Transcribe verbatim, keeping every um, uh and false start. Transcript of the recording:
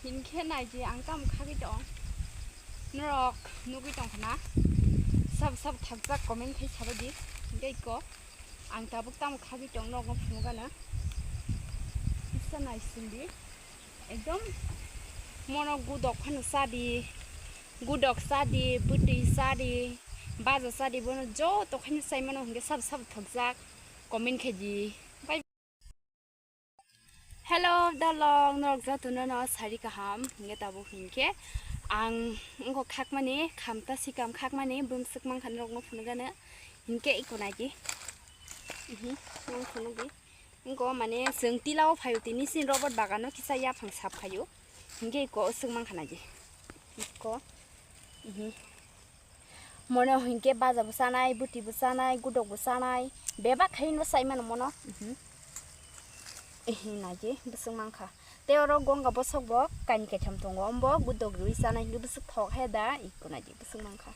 Hinkhe naidi ang tamo khagwi tong. Norok nugwi tongkha na? Sabo sabo thakjak comment khai sabaidi. Hinkhe iko ang tabuk tamo khagwi tong norokno phunukgana. Kisa naisingdi. Ekdom mono gudok phano chadi. Gudok chadi, bwtwi chadi, baja chadi, bono joto khaino chaimano hinkhe sabo sabo thakjak comment khaidi. Bye. Hello, dalong, norok jotono no sari kaham, hinkhe tabuk hinkhe ang wngkha khakmani, khamta sikam khakmani, bumswk mankha norokno phunukgana, hinkhe iko naidi, mhm, ang phunukdi, wngkha mane chwng tilao phaio tini chini robot bagano kisa yaphang sap khaio, hinkhe iko swk mankha naidi, iko, mhm. Mono hinkhe baja bo chanai, bwtwi bo chanai, gudok bo chanai, bebak khaino chaimano mono. Mhm. Ehe, naidi, bwswk mankha. Tei oro gonga bosok bo kaini kaitham tongo, ombo gudok rwi chanai hinwi bwswk thok he da, iko naidi, bwswk mankha.